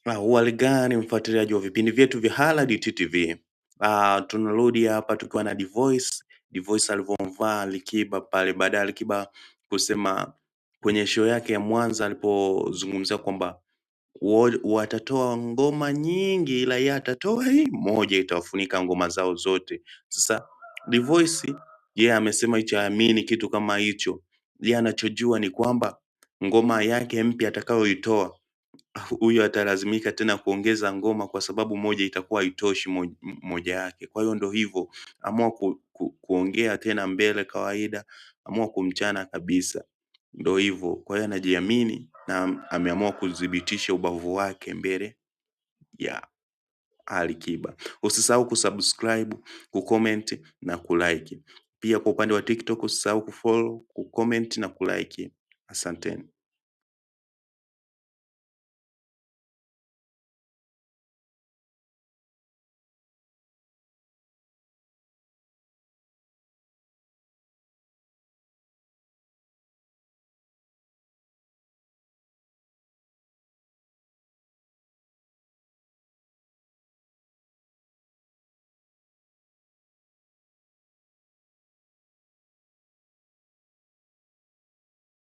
Huhali gani mfuatiliaji wa vipindi vyetu vya Halad TV. Tunarudi hapa tukiwa na Divoice, Divoice alivyomvaa Alikiba pale baada ya Alikiba kusema kwenye show yake ya Mwanza alipozungumzia kwamba watatoa ngoma nyingi ila yeye atatoa hii moja itawafunika ngoma zao zote. Sasa Divoice yeye amesema hicho haamini kitu kama hicho. Yeye anachojua ni kwamba ngoma yake mpya atakayoitoa huyu atalazimika tena kuongeza ngoma kwa sababu moja itakuwa haitoshi moja yake. Kwa hiyo ndo hivyo, amua kuongea tena mbele kawaida, amua kumchana kabisa, ndo hivyo. Kwa hiyo anajiamini na ameamua kudhibitisha ubavu wake mbele ya Ali Kiba. Usisahau kusubscribe, kucomment na kulike. Pia kwa upande wa TikTok usisahau kufollow, kucomment na kulike. Asanteni.